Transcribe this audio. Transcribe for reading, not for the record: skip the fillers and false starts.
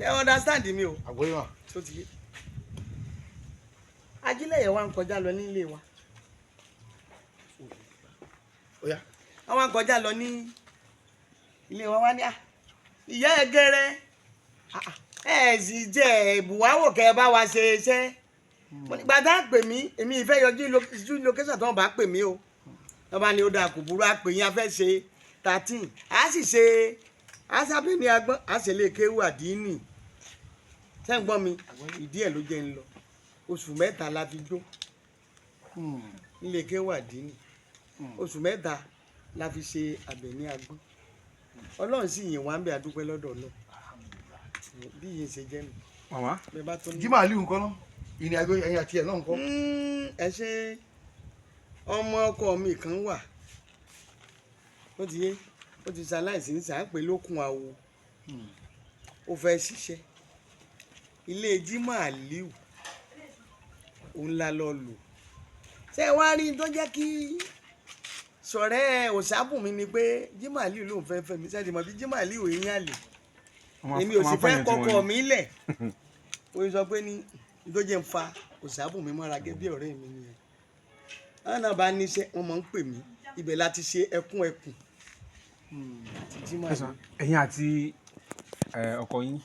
Ṣé ẹ understand mi o? Àgbóyè mà. Tó ti yé. Ajílẹ̀yẹ wa ń kọjá lọ nílé wa. Ó yá. Wọ́n wá ń kọjá lọ ní ilé wa, wá ní, "Ah, ìyá ẹ gẹ́rẹ́ ẹ sì jẹ́ ìbùwáwò kẹ́ ẹ bá wa ṣe iṣẹ́." Mo ní gbàdá pè mí, èmi ìfẹ́ yọjú sí location tó ń bá pè mí o. Wọ́n bá ní ó dáa, kò burú, á pè yín, a fẹ́ ṣe 13, a sì ṣe asábẹ́ ní agbọ́n, a sì lè kéwù àdínì. Ṣé ń gbọ́ mi? Ìdí ẹ̀ ló jẹ́ ń lọ. Oṣù 3 la fi jó nílé kéwù àdínì. Oṣù 3 la fi ṣe Àbẹ̀ní Agbọ́n. Ọlọ́run sì yìn wá ń bẹ, àdúpẹ́ lọ́dọ̀ Ọlọ́run. Bí yìí ṣe jẹ́ nù. Màmá. Bẹ́ẹ̀ bá tó ní. Jimoh Aliu ńkọ́ náà, ìrìn àjò ẹ̀yìn àti ẹ̀ náà ńkọ́? Ẹ ṣe, ọmọ ọkọ mi kan wà, ó ti yé, ó ti ṣaláìsí ní sàn pé lókun àwo. Ó fẹ́ ṣiṣẹ́ ilé Jimoh Aliu, òun la lọ lò. Ṣé ẹ wá rí tó jẹ́ kí sọ̀rẹ́ òṣàbùnmi ni pé Jimoh Aliu lòun fẹ́ fẹ́ mi. Sẹ́ni mọ̀ bí Jimoh Aliu èyí àlè, èmi ò sì fẹ́ kọ́kọ́ mi lẹ̀. Ó sọ pé ní tó jẹ́ ń fa òṣàbùnmi mọ́ra gẹ́gẹ́ bí ọ̀rẹ́ mi nìyẹn. Àwọn náà bá níṣẹ́, wọ́n máa ń pè mí. Ibẹ̀ láti ṣe ẹkún ẹkùn àti Jimoh Aliu. Ẹ̀yin àti ọkọ yín?